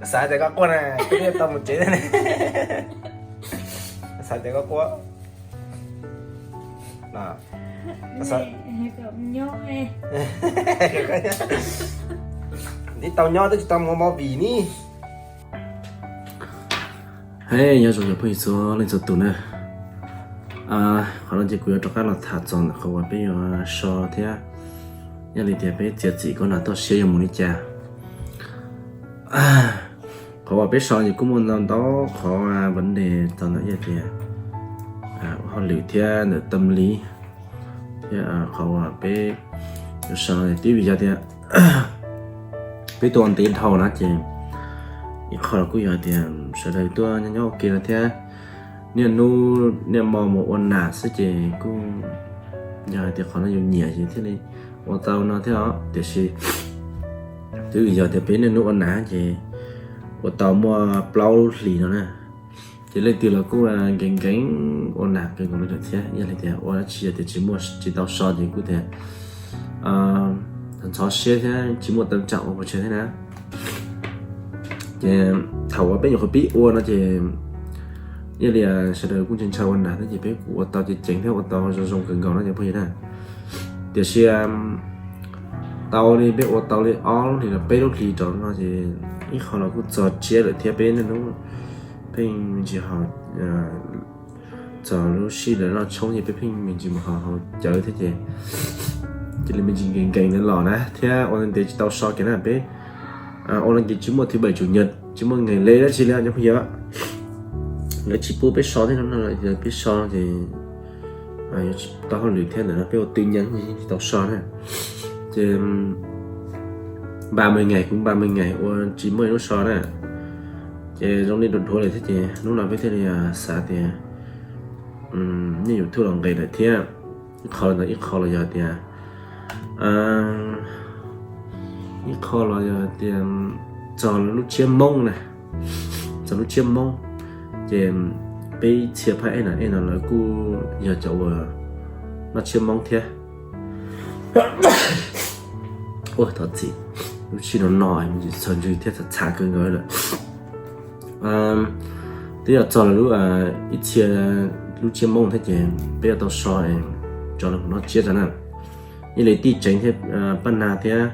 Xav tias koj quaj na, koj twb tau mus tsev ne. Xav tias koj quaj. Twb tau nyob twb tsis tau mus movie ni. Hej, nyob zoo cov phooj ywg txhua leej txhua tus na. Qhov no ces kuv yuav rov qab los tham txog ntawm qhov uas peb yuav so thiab, yog li tias peb txiav txim koj nas toj siab yuav mus li cas. Qhov uas peb so ces kuj muaj ntau ntau qhov vấn đề txog ntawm yog tias hauj lwm thiab ntawm tâm lý thiab qhov uas peb yuav so twb vim yog tias peb tuaj ntev dhau na ces ib qho los kuj yog tias sawv daws tuaj nyob nyob ua ke no thiab niaj hnub niaj hmo mus ua nas xwb ces kuj yog hais tias qhov no yus nyiam ces thiaj li ua tau no thiab os. Tiam sis twb vim yog tias peb niaj hnub ua nas ces ua tau muaj plaub lub hlis no na. Ces leej twg los kuj nkees nkees ua nas kawg nkaus li lawm thiab, yog li tias ua dab tsi yog tias tsis muaj tsis tau so ces kuj tias ntxhov siab thiab tsis muaj tâm trạng ua pov tseg thiab na. Ces thaum uas peb nyuam qhuav pib ua no ces yog li sawv daws kuj ntshaw ntshaw ua nas thiab ces peb kuj ua tau ceev ceev thiab ua tau zoo zoo kawg nkaus no cov phooj ywg na. Tiam sis tau li peb ua tau li ob lub hlis los peb lub hlis rau no ces ib qho los kuj txog tsiab lawm thiab peb niaj hnub pheej me ntsis ho txog lub sij lawv noj tshoob ces peb pheej me ntsis mus haus haus cawv thiab ces cia li me ntsis nkees nkees ntawd los na thiab ua ntev tsis tau so kiag na peb ua no ces tsis muaj thứ bảy chủ nhật tsis muaj ngày lễ dab tsi li cov phooj ywg. Lawv tsis pub peb so thiab no no peb so ces tau hauj lwm thiab ntawm no peb ua tư nhân tsis tau so na. Ces ba mươi ngày kuv ba mươi ngày ua tsis muaj ib lub so na. Ces zoo li dhuav dhuav lawm thiab ces hnub no peb thiaj li xav tias nej YouTube los nqis lawm thiab, ib qho los ntawd ib qho los yog tias ib qho los yog tias txog lub tsiab Hmoob na, txog lub tsiab Hmoob ces peb txhia phab ej na ej no lawv kuj yog cov uas noj tsiab Hmoob thiab. Ua thov txim, lub sij no no txhaws ntswg thiab txhav txhav kawg nkaus lawm. Twb yog txog lawv lub ib txhia lub tsiab Hmoob thiab ces peb yuav tau so tso lawv mus noj tsiab tso na. Yog li tij Tseev thiab Paj Nag thiab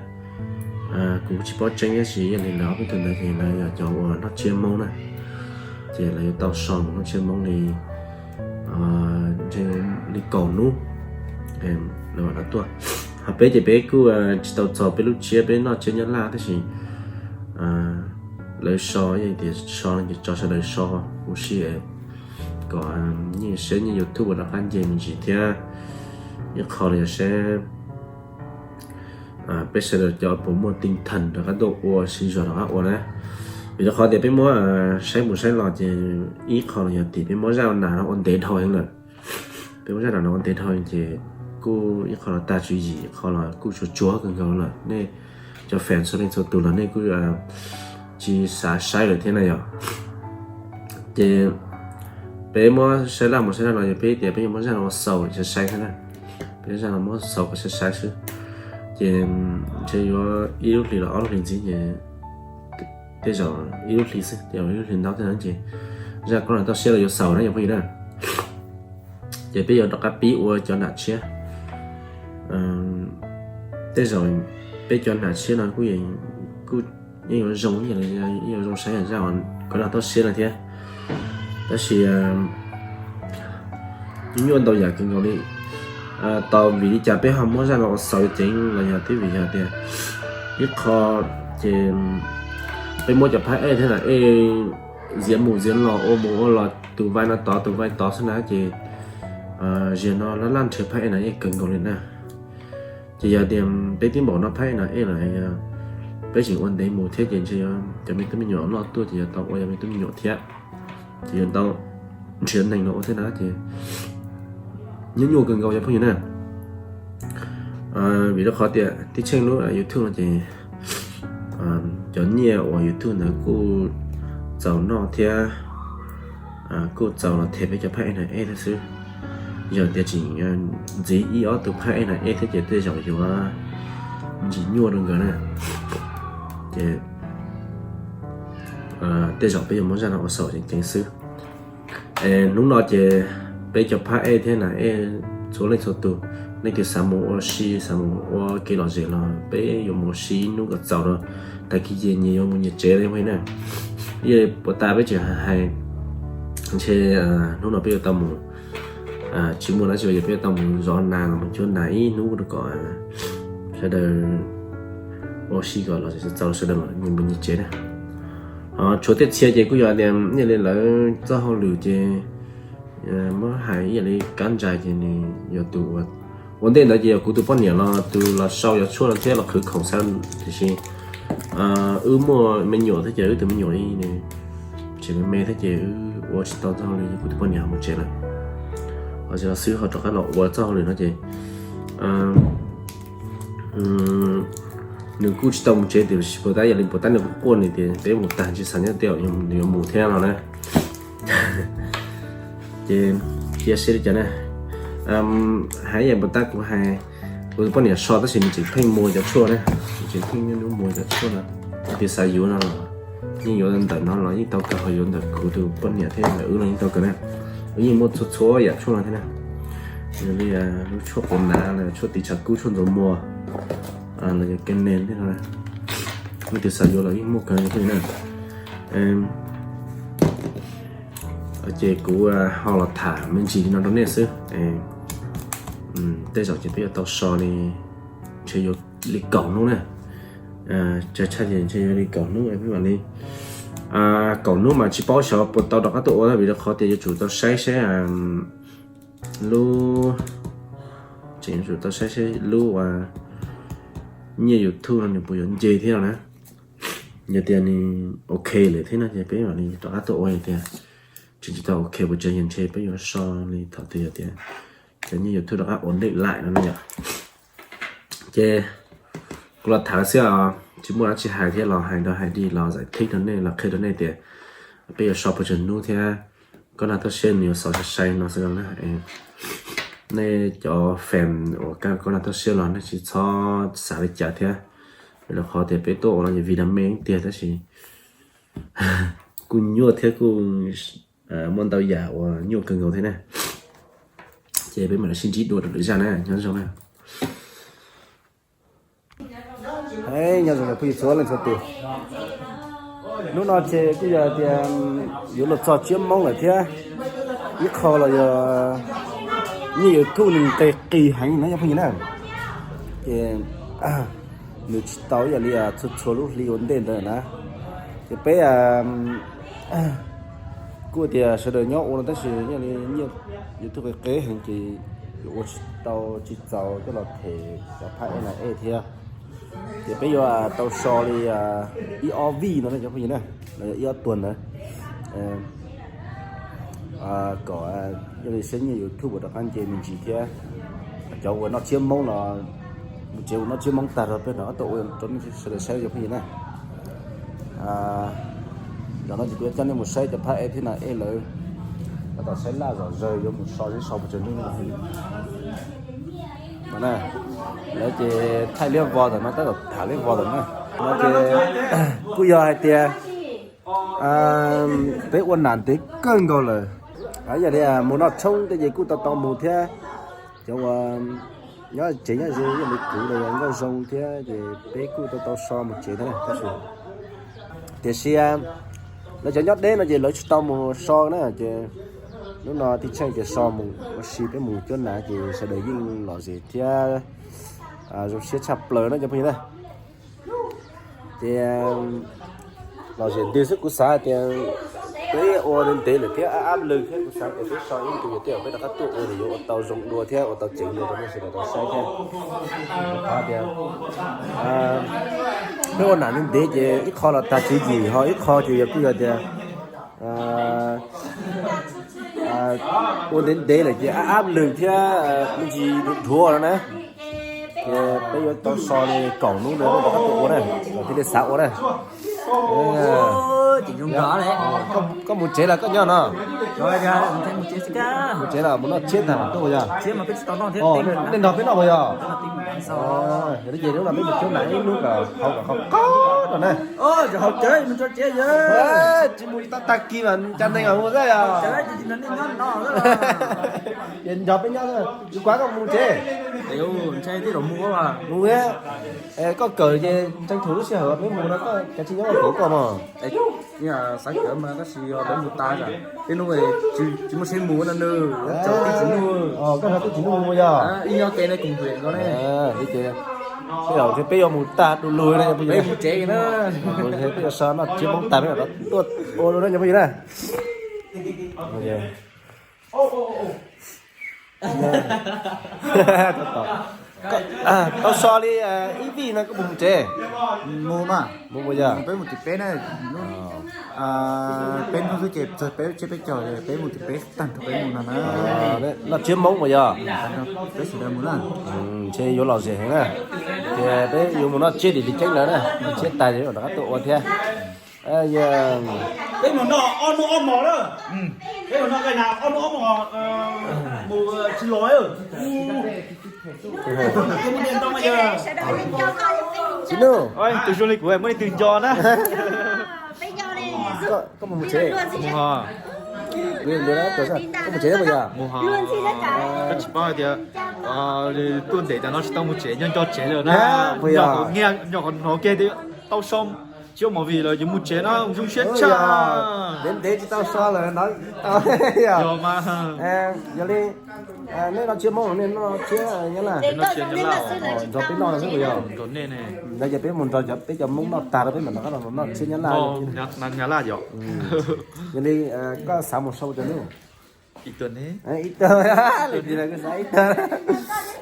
kuv tsis paub tseeb tab sis yog li lawv ob peb tug ntawd ces lawv yog cov uas noj tsiab Hmoob na. Ces lawv yuav tau so mus noj tsiab Hmoob li ntshe li kaum hnub lawv mam tuaj. Ho peb ces peb kuj tsis tau txog peb lub tsiab, peb noj tsiab Nyab Laj tab sis lawv so, yog tias so ces tso sawv daws so ua si kom nyiaj seb nyiaj YouTube rov qab nce me ntsis thiab. Ib qho los yog seb peb sawv daws cov puas muaj tinh thần rov qab tuaj ua, siv zog rov qab ua na. Vim rau qhov tias peb muab saib mus saib los ces ib qho los yog tim peb muab zaj nas no ua ntev dhau heev lawm. Peb muab zaj nas no ua ntev dhau ces kuj ib qho los tag tswv yim, ib qho los kuj tsuag tsuag kawg nkaus lawm. Nej cov fan txhua leej txhua tus los nej kuj tsis xav saib lawm thiab na yom. Ces peb muab saib laj mus saib laj los yog peb tias peb yuav muab zaj no ua xaus saib saib thiab na. Peb zaj no muab xaus kom saib saib xwb. Ces ntshe yuav ib lub hlis los ob lub hlis ntxiv ces tej zaum ib lub hlis xwb, tej zaum ib lub hlis ntau tej no ces zaj koj nas toj siab los yuav xaus na yom phooj ywg na. Ces peb yuav rov qab pib ua cov nas tshiab. Tej zaum peb cov nas tshiab no kuj kuj yeej yuav zoo, yeej yuav zoo saib zaj koj nas toj siab no thiab. Tab sis nyuaj ntau yam kawg nkaus li. Tau vim li cas peb ho muab zaj no ua xaus ceev los yog twb vim yog tias ib qho ces peb muab cov phab ej thiab nas ej ziav mus ziav los ua mus ua los tus vai no tod tus vai tod xwb na ces zaum no laj laj nrhiav phab ej nas ej kawg nkaus li na. Ces yog tias peb twb npaum no phab ej nas ej lawm, peb tseem ua ntev mus thiab ces ntshe cov me tub me nyuam noj tuaj ces yuav tau ua cov me tub me nyuam thiab, ces yuav tau nrhiav neeg los ua thiab na ces nyuaj nyuaj kawg nkaus cov phooj ywg na. Vim rau qhov tias tib tsheej lub YouTube no ces cov nyiaj uas YouTube ntawd kuj txaus noj thiab kuj txaus los them peb cov phab ej nas ej thiab xwb. Yog tias tseem ntxiv ib ob tug phab ej nas ej thiab ces tej zaum yuav ntsis nyuaj rau nkawd na. Ces tej zaum peb yuav muab zaj no ua xaus ceev ceev xwb. Hnub no ces peb cov phab ej thiab nas ej txhua leej txhua tus, leej twg xav mus ua si xav mus ua kev lom zem los peb yuav mus ua si ib hnub kom txaus rau tag kis ces nyias yuav mus nyias tsev li na. Puas tas peb tseem hais, ntshe hnub no peb yuav tau mus, tsis muaj dab tsi yog peb yuav tau mus zov nas los mus cuab nas ib hnub rau kom sawv daws ua si kom lom zem txaus sawv daws mam mus nyias tsev na. Tshuav tej txhia ces kuj yog tias ib yam li lawv txoj hauj lwm ces muab hais ib yam li kab ntsais ces nws yog tus ua ntej ntawd ces yog kuv tus poj niam los tus los sau cov tshuaj no thiab los qhwv khoom xwb, tiam sis wb muaj me nyuam thiab ces wb tus me nyuam li nws tseem me me thiab ces wb ua tsis tau txoj hauj lwm, kuv tus poj niam ho mus tsev lawm. Ho tsis los xwb ho rov qab los ua txoj hauj lwm no ces nws kuj tsis tau mus tsev tiam sis puas tab yog li puas tab nws kuj quaj nws tias peb mus tag tsis xav nyob tej nws yuav mus thiab no na. Ces qhia seb li cas na. Hais yam puas tab kuv hais, kuv tus poj niam so tab sis nws tseem pheej muag cov tshuaj na, nws tseem pheej niaj hnub muag cov tshuaj no. Tias xav yuav no los yeej yuav ntawm no los yeej tau kawg, ho yuav ntawm kuv tus poj niam thiab ntawm wb los yeej tau kawg na. Wb yeej muaj txhua txhua yam tshuaj no thiab na. Yog li lub tshuaj quav nav los tshuaj tiv tshav kub tshuaj ntxuav muag los yog ke ne thiab no, leej twg xav yuav los yeej muaj kawg li na. Ces kuv ho los tham me ntsis li no rau nej xwb. Tej zaum ces peb yuav tau so li, ntshe yuav li kaum hnub na. Tsawg tshaj ces ntshe yuav li kaum hnub peb mam li, kaum hnub mas tsis paub xyov puas tau rov qab tuaj ua vim rau qhov tias yuav tsum tau saib saib lub, tseem yuav tsum tau saib saib lub uas nyiaj YouTube no nws puas yuav nce thiab no na. Yog tias nws ok lawm thiab no ces peb mam li rov qab tuaj ua, yog tias tseem tsis tau ok puas tsawg ces ntshe peb yuav so li thaum twg yog tias cov nyiaj YouTube rov qab ua ntej laim no na yom. Ces kuv los tham xwb os, tsis muaj dab tsi hais thiab, los hais rau hais di los zais thib rau nej los qhia rau nej tias peb yuav so puas tsawg hnub thiab. Koj nag tuaj siab nws yuav xaus sai sai no xwb na. Nej cov fan uas koj nag tuaj siab los nej tsis txhob xav li cas thiab, vim rau qhov tias peb tuaj ua no ces vim dab me tiag tab sis kuj nyuaj thiab kuj muaj ntau yam uas nyuaj kawg nkaus thiab na. Ces peb mam li sib ntsib dua rau lwm zaj na, nyob zoo na. Nyob zoo phooj ywg txhua leej txhua tus. Hnub no ces kuj yog tias yuav luag txog tsiab moob lawm thiab, ib qho los yog nyiaj YouTube nws nqis qis heev na cov phooj ywg na. Ces nws tsis tau ib yam li txhua txhua lub hli ua ntej ntawd na. Ces peb kuj tias sawv daws nyob ua no tab sis ib yam li nyiaj YouTube qis qis heev ces yuav ua tsis tau tsis txaus coj los them cov phab ej nas ej thiab. Ces peb yuav tau so li ib ob vij no na cov phooj ywg na, los yog ib ob tuag ntawd kom yog li saib nyiaj YouTube uas rov qab nce me ntsis thiab. Cov uas noj tsiab moob los mus tsev uas noj tsiab moob tag rau peb rov qab tuaj ua rau nej sawv daws saib cov phooj ywg na. Zaum no ces kuv yuav coj nej mus saib cov phab ej thiab nas ej lawv tab tom saib laj zom zaws yuav mus so seb so puas tsawg hnub no. Lawv ces thaij liab vog ntawm no tab tom tham liab vog ntawm no. No ces kuj yog hais tias peb ua nas ntev kawg nkaus lawm. Yog li mus noj tshoob tej ces kuj tau tau mus thiab. Cov uas nyob tsev nyob ze yog li kuv los yog nkauj zoo thiab ces peb kuj tau tau so mus tsev thiab tab sis tiam sis lawv cov nyob deb no ces lawv tsis tau mus so na ces hnub no tij tsheej ces so mus ua si peb mus cuab nas ces sawv daws yeej lom zem thiab zoo siab tshaj plaws na cov phooj ywg na. Ces lom zem ntws xwb kuv xav hais tias peb ua ntev lawm thiab ab ab lwg thiab kuv xav tias peb so ib ntus yog tej zaum peb rov qab tuaj ua nws yuav ua tau zoo dua thiab ua tau ceev dua rau nej sawv daws tau saib thiab. Qhov tias peb ua nam ntev ntev ces ib qho los tag tswv yim ho ib qho ces yog kuj yog tias ua ntev ntev lawm ces ab ab lwg thiab me ntsis dhuav no na. Ces peb yuav tau so li kaum hnub ntawd rov qab tuaj ua na, kom thiaj li xav ua na. Koj mus tsev los koj nyob no? Mus tsev los mus noj tsiab tag mam tuaj ua yog? Nej nrog peb noj puas yog? Yog li ces hnub no peb mus cuab nas ib hnub kom haus kom qhov qos. Tsis mus li tag kis mas cas neeg mus xwb yog. Ces nrog peb nyob, kuv kuav koj mus tsev. Mus, koj kawm ces tranh thủ lub sij hawm peb mus no koj kav tsij nyob kawm koj mog. Xav kawm mas tab sis lawv mus tas, peb hnub tsis muaj sij mus no nws tij tsis nuj. Koj nrog tij tsis nuj mus yog ib nyob ke ne kuv hais no ne. Peb yuav mus tag du lug no, peb mus tsev na. Peb yuav so noj tsiab Hmoob tag peb mam rov tuaj ua dua na cov phooj ywg na. Tau so li ib vij no koj puas mus tsev? Mus mas, mus mus yog. Peb mus tim peb na, peb hnub xwb ces txog peb tsiab peb caug, peb mus tim peb tag nrho peb mus no na. Noj tsiab Hmoob mus yog. Peb sawv daws mus na. Ntshe yuav lom zem heev na. Ces peb yuav mus noj tsiab tim Lis Ceeb lawm na, noj tsiab tas mam rov qab tuaj ua thiab. Peb mus noj ob hnub ob hmos na. Peb mus noj ob hnub ob hmos mus tsis los. Tsis nug. Tus zoo li kuv muaj leej twg nco na. Koj mus tsev. Koj mus tsev puas yog? Koj tsis paub hais tias tuaj ntev tas no tsis tau mus tsev, nyob nco tsev lawm na. Puas yog? Nco qhov hnov kiag tias tau so tsiab movie lawm yuav mus tsev no zoo siab tshaj. Ntev ntev tsis tau so lawm no. Yog mas. Yog li, nej noj tsiab Hmoob los nej noj tsiab Nyab Laj? Nrog peb noj xwb puas yog? Nrog nej ne. Ntawd ces peb mus nrog peb cov Hmoob noj tag rau peb mam rov qab los noj tsiab Nyab Laj. Nyab Laj yog. Yog li, koj xav mus sau rau nws? Ib tug, ib tug, ib tug.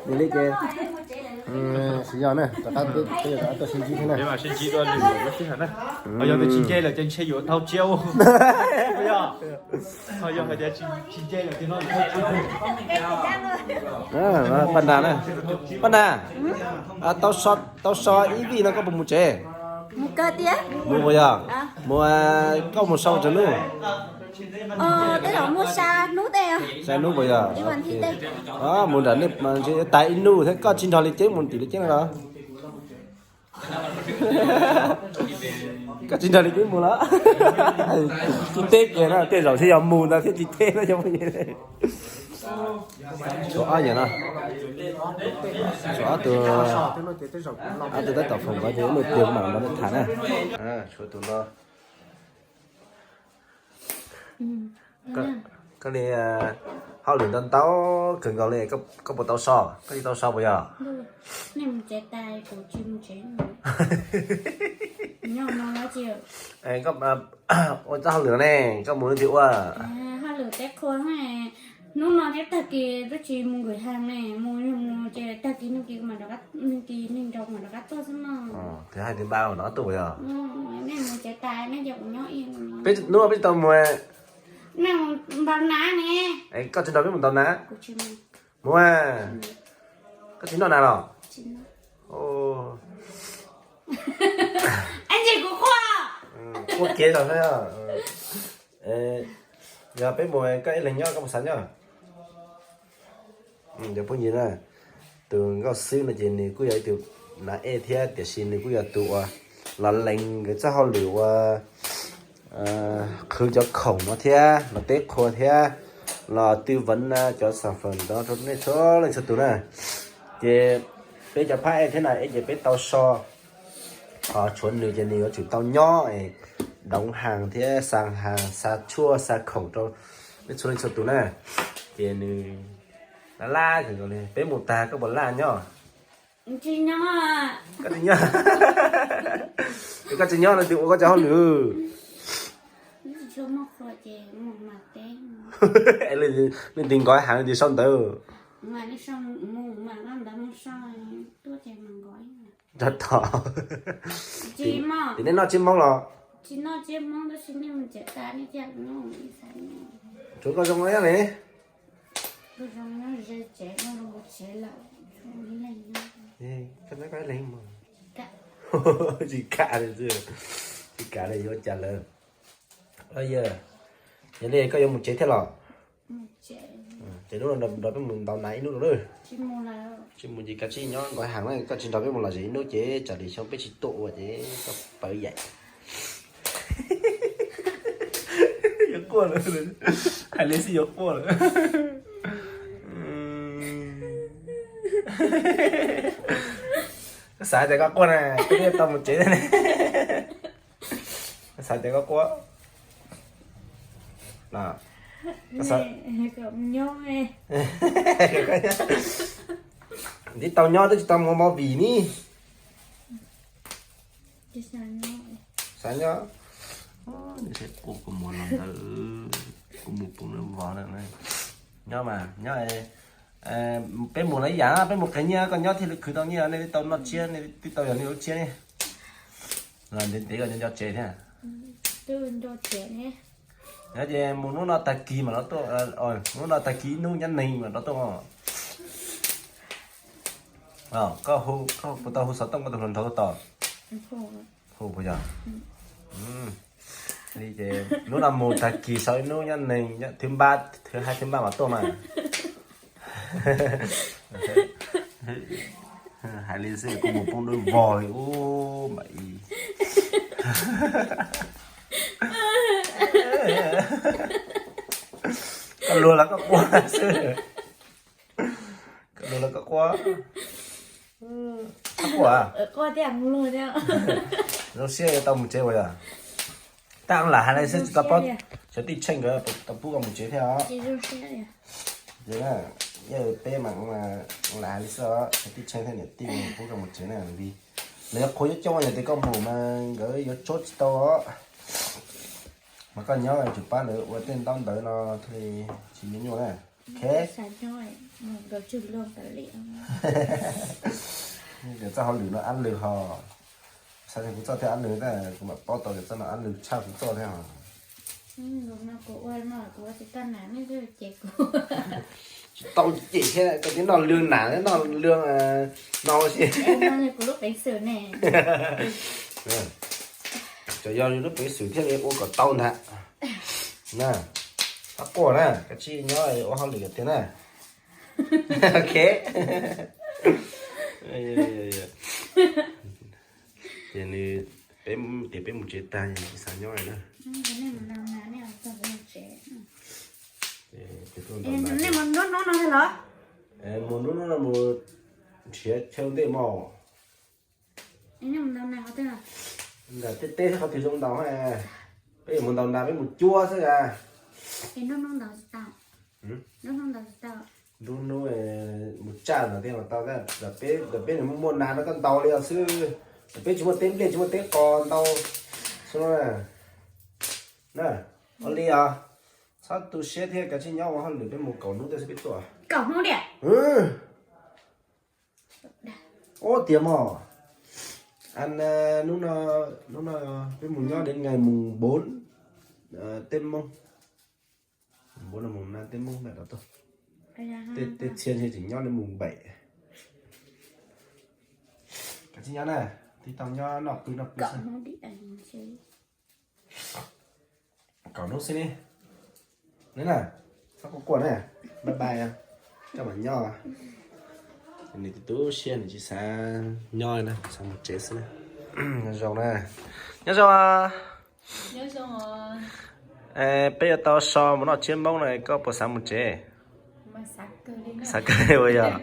Yog li ces, tsis yog na, rov qab peb yuav rov qab tuaj sib ntsib thiab na. Yog tias tsis nce lawm ces ntshe yuav tau tsiab. Yog hais tias tsis nce lawm ces no. Paj Nas, Paj Nas, tau so ib vij no koj puas mus tsev? Mus puas yog? Mus, koj mus sau rau nws. Tej zaum muaj xya hnub tej. Xya hnub puas yog? Mus nram nej tas ib hnub thiab koj tsis nrog Lis Ceeb mus tim Lis Ceeb no los? Koj tsis nrog Lis Ceeb mus los? Tsis teb kiag no, tej zaum thiaj yog mus ntawd thiab tsis teb no cov phooj ywg. Tshuav ob yawg no, tshuav ob tug, ob tug tab tom foom nkawd ces ib pliag kuv mam los nrog nej tham na. Tshuav tus no. Koj li hauj lwm ntau ntau kawg nkaus li, koj puas tau so? Koj tsis tau so puas yog? Ua txoj hauj lwm no ne, koj mus leej twg ua? Hnub no thiab tag kis twb tsis mus nkawm hav ne, mus yog mus ces tag kis nag kis mas rov qab, nag kis neeg nrog mas rov qab tuaj xwb no. Tus hais tus npaj rov qab tuaj puas yog? Nej mus ces tas nej ces kuv nyob ib. Hnub no peb tsis tau mus. Nej mus ntaus nas ne. Koj tsis nrog peb mus ntaus nas? Mus, koj tsis noj nas los? Kuv quaj, quaj kiag los. Yog peb mus koj ib leeg nyob koj puas xav nyob? Cov phooj ywg na, tus nkauj xwb no ces nws kuj yog ib tug nav ej thiab tiam sis nws kuj yog tus uas los lees nkawd txoj hauj lwm uas qhwv cov khoom no thiab los teb qhua thiab los tư vấn cov sản phẩm no rau nej txhua leej txhua tus na. Ces peb cov phab ej thiab nas ej ces peb tau so, ho tshuav nws ces nws yuav tsum tau nyob es đóng hàng thiab xa hàng, xa tshuaj xa khoom rau nej txhua leej txhua tus na. Ces nws laj laj kawg nkaus li, peb mus tag koj puas laj nyob? Koj tsis nyob, koj tsis nyob no tus ua koj cov hauj lwm. Leej twg nqov heev leej twg sau ntawv. Nrog tom. Tim nej noj tsiab Hmoob los? Tsuav koj zoo li. Koj nyob koj ib leeg mus. Tsis kam li, tsis kam li yuav cas lawm. Yog li koj yuav mus tsev thiab los? Ces hnub no nrog peb mus ntaus nas ib hnub no lawm. Tsis mus ces kav tsij nyob nqaij heev na, koj tsis nrog peb mus lom zem ib hnub ces tsam li xyoo peb tsis tuaj ua ces koj pawv yaim. Yuav quaj lawm, hais li xwb yuav quaj lawm. Koj xav tias koj quaj na, koj twb tau mus tsev thiab ne. Koj xav tias koj quaj. Twb tau nyob twb tsis tau mus movie ni. Xav nyob. Kuv mus poob lub vos na. Nyob mas nyob. Peb mus lawm ib yam, peb mus qhia nyiaj koj nyob thiaj li khwv tau nyiaj, nej twb tau noj tsiab, nej twb tau yog nej lub tsiab ne. Los ntev ntev koj nyob nco tsev thiab. Nyob ces mus hnub no tag kis mas lawv tuaj, hnub no tag kis ib hnub nyob neeg mas lawv tuaj. Koj hu, koj puas tau hu xov tooj koj tus hluas nraug tuaj tos? Hu puas yog? Li ces hnub no mus tag kis sau ib hnub nyob neeg, thib npaj, thib hais thib npaj mas tuaj mas. Hais li xwb kuv mus poob dub vog li ub mam i. Koj luag los koj quaj xwb. Koj luag los koj quaj. Koj quaj. Zoo siab yuav tau mus tsev ua yog. Tab lam hais li xwb tsis tau paub, xyov tij tsheej nkawd tau pub koj mus tsev thiab os. Ces na, yog peb mas lam hais li xwb os, xyov tij tsheej thiab niam tij pub koj mus tsev na, vim lawv yuav qhuas yuav coj yog tias koj mus mas nkawd yuav tsob tsis tau os. Mas koj nyob tsum pab lawv ua tej ntaub ntawv no thiaj li tsis nyuaj nyuaj na. Nkawd txoj hauj lwm no ab lwg ho. Xav tias kuv txoj thiaj ab lwg tab kuv mam paub tau tias txoj no ab lwg tshaj kuv txoj thiab os. Tsis tau cem thiab, koj twb noj lwg nam noj lwg no xwb. Cov yog lub peev xwm thiaj li ua kom tau ntag. Na, txhob quaj na, kav tsij nyob ua hauj lwm tiag na. Ok. Ces nws, peb tias peb mus tsev tag es tsis xav nyob li na. Mus hnub no mus nrhiav chaw ntej mog. Nram tej teb qhov twg zoo ntaus, peb yuav mus ntaus nas peb mus cuab xwb a. Nruab hnub mus tsaj no thiaj tau, peb, peb muaj muaj nas no koj ntaus li os xwb. Peb tsis muaj teb nplej tsis muaj teb qos ntaus xwb na. Na, ua li os, txhob tu siab thiab kav tsij nyob ua hauj lwm, peb mus kaum hnub tej xwb peb tuaj. Ub tiag mog. Hnub no, hnub no peb mus nyob đến ngày mùng bốn Tết Mông. Mùng bốn là mùng năm Tết Mông ntawm no tuaj. Tej txhia ntshe tseem nyob đến mùng bảy. Kav tsij nyob na, tib tau nyob noj pw noj pw xwb. Kaum hnub xwb ne. Neb na, txhob quaj quaj na. Bye bye. Koj mam nyob. Nws tu siab nws tsis xav nyob na, xav mus tsev xwb na. Nyob zoo na. Nyob zoo. Peb yuav tau so mus noj tsiab Hmoob na, koj puas xav mus tsev? Xav kawg ua yog.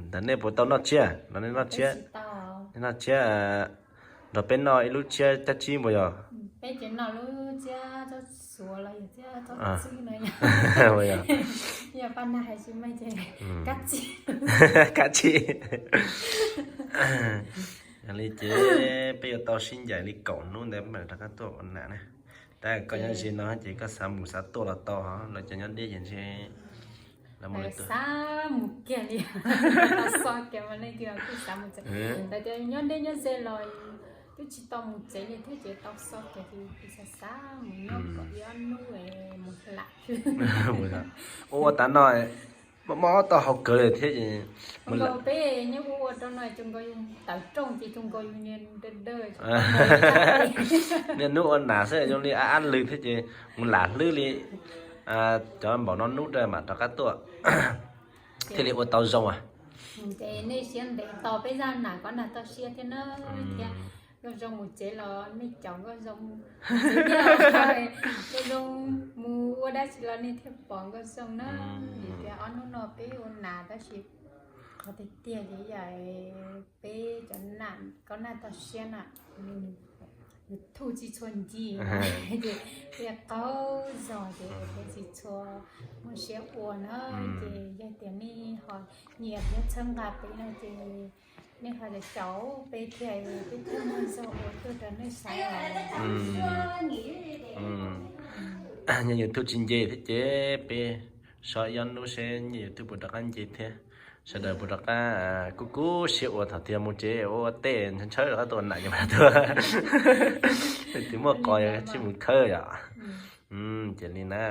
Ntawm nej puas tau noj tsiab los nej noj tsiab? Nej noj tsiab nrog peb noj ib lub tsiab cab tsib puas yog? Kab tsib. Yog li ces peb yuav tau sib ncaim li kaum hnub ntawd peb mam rov qab tuaj ua nas na. Tab koj nyob ze no ces koj xav mus xav tuaj los tau, lawv cov nyob deb ces ntshe xav mus kiag li. Xo kiag mas leej twg kuj xav mus tsev. Lawv tias nyob deb nyob ze los twb tsis tau mus tsev li thiab ces tau xo kiag ces xav xav mus nyob kom ib ob hnub mus hla. Ua ua tas no, Mob mob tau hau kawg li thiab ces mus lam peb nyob ua ua rau no tsuas nkaus yus tawm rooj ces tsuas nkaus yus niag dawg dawg. Niaj hnub ua nas xwb zoo li ab ab lwg thiab ces mus lam hlwb li cov npaum no hnub mam rov qab tuaj thiaj li ua tau zoo. Ces nej siab ntev tos peb zaj nas kom nag toj siab thiab na, thiab Nkauj Zoo mus tsev los nej caum Nkauj Zoo, Nkauj Zoo mus ua dab tsi los nej thiaj pom Nkauj Zoo na. Vim tias ob hnub no peb ua nas tab sis qhov tiag tiag ces yam peb cov nas kom nag toj siab na, YouTube tsis tshua ncig ces peb qaug zog ces peb tsis tshua muaj siab ua na. Ces yog tias nej ho nyiam thiab txhawb nqa peb no ces nej ho caum peb thiaj peb thiaj muaj zog ua tuaj rau nej saib os. Nyiam YouTube tsis nce thiab ces peb so ib ob hnub seb nyiam YouTube puas rov qab nce thiab, sawv daws puas rov qab kub kub siab ua thaum twg mus tsev ua tej ntshaw ntshaw rov qab tuaj nam ces mam tuaj. Twb muaj qos yog tsis mus khawb yom. Ces li na.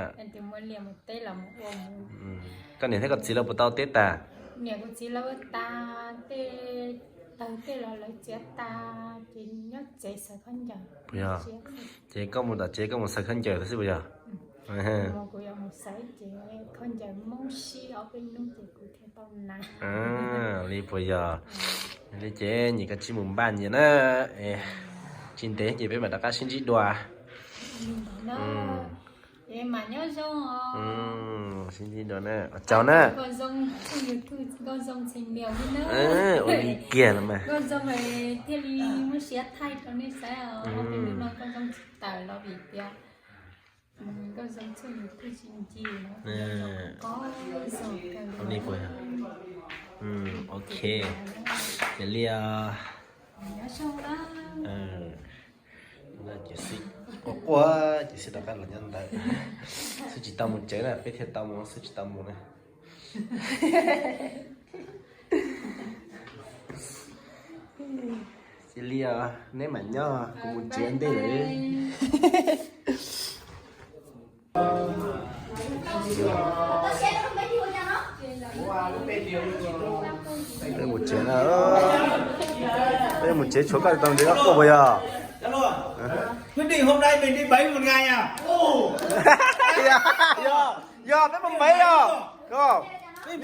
Koj niam thiab koj txiv lawv puas tau teb tas? Niam kuv txiv lawv ua tas tej, tawg tej los lawv txiav tas ces nyob tsev xaws khaub ncaws. Puas yog? Ces koj mus tom tsev koj mus xaws khaub ncaws xwb puas yog? Kuv yuav mus xaws ces khaub ncaws Hmoob sib ob peb hnub ces kuv thiaj tau na. Li puas yog? Li ces nyiam koj tsis mus npaj nyiam na. Tsis ntev ces peb mam rov qab sib ntsib dua. Sib ntsib dua na, caug na. Ua li kiag los mas. Ua li puas yog? Ok, ces li os. Quaj quaj ces xwb rov qab los nyob ntawd. Xwb tsis tau mus tsev na, peb thiaj tau mus, xwb tsis tau mus na. Cia li os, neb mam nyob, kuv mus tsev ntej lawm. Peb mus tsev na, peb mus tsev tshuav koj tau ntev koj quaj puas yog? Quyết định hôm nay mình đi bánh một ngày à? Yog, peb mus bánh yog. Yog, peb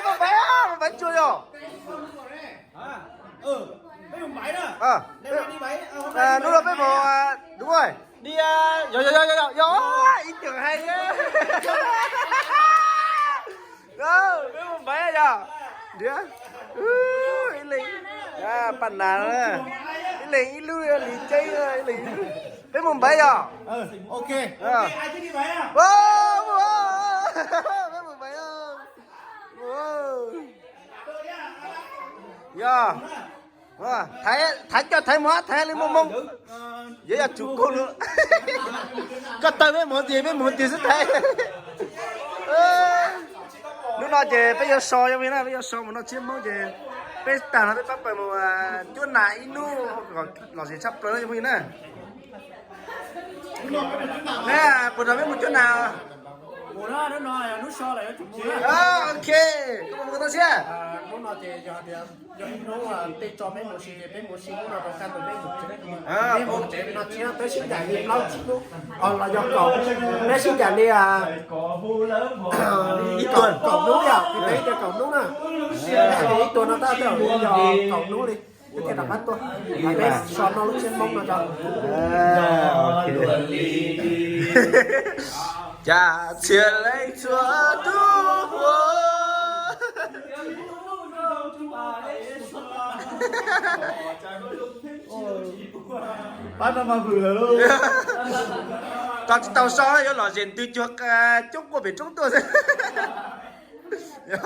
mus bánh, mus bánh tsuag yog. Hnub no peb mus, đúng rồi. Đi, yog, yog, yog, yog, yog, ý tưởng hay. Peb mus bánh yog. Ib leeg, paj nas, ib leeg ib lub, li ceb, ib leeg ib lub. Peb mus bánh yog. Peb mus bánh. Yog, thaiv coj thaiv mus, thaiv li moo moo. Yuav yog tsum kug lawm. Koj taw peb mus tiag, peb mus tiag xwb thaiv. Hnub no ces peb yuav so, yog phooj ywg na, peb yuav so mus noj tsiab Hmoob ces peb tag no peb pab pawg mus cuab nas ib hnub, lom zem tshaj plaws yog phooj ywg na. Puas nrog peb mus cuab nas? Ok, koj puas mus tau siab? Yog ib hnub tej tso peb mus si ces peb mus si hnub no rau koj tus peb mus tsev. Peb mus tsev no tsiab peb sib ncaim li plaub tsib hnub, los yog kaum, peb sib ncaim li ib tuas kaum hnub yom, peb tias kaum hnub na. Ib tuas no tab tom yog kaum hnub li, peb thiaj rov qab tuaj, peb so noj lub tsiab Hmoob no tso. Cas txhia leej txhua tus ua. Koj tsis tau so, yuav lom zem ntws cuag coob quaj pem roob tuaj xwb. Yog.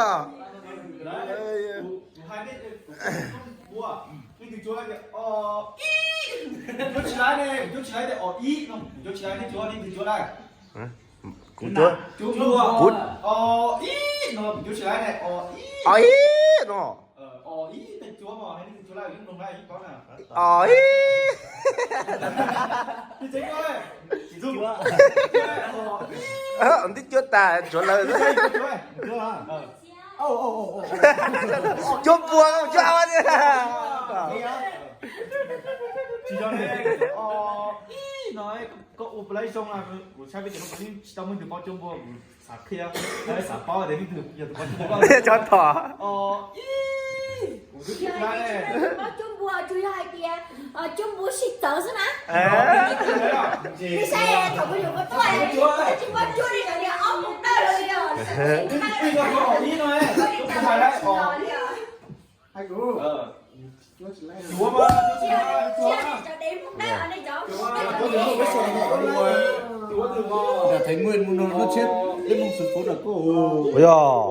Kuv cuab, kuv, o ib no. Ib, cuab mas, ib cuab lawm, ib mloog na, ib paub na. Os ib. Ib cuab, ntib cuab tas cuab lawm. Cuab npua, cuab ab. Tsis yog ne, os ib no, koj ua puas laib zoo na, kuv saib peb cov no kuv yeej tsis tau muaj ib tug paub cuab npua, kuv xav qhia, xav paub tias leej twg yog tus paub cuab npua. Cov tom. Os ib, kuv twb tsis paub cuab npua, tsuas yog hais tias cuab npua sib txawv xwb na. Ib saib thaum kuv yuav kuv tuaj, tsis paub cuab li cov niag ob mus dawj los li os. Ib no, ib no, ib no. Nram Thái Nguyên mus no lub tsheb peb mong xwm pub nram koj. Ua yog.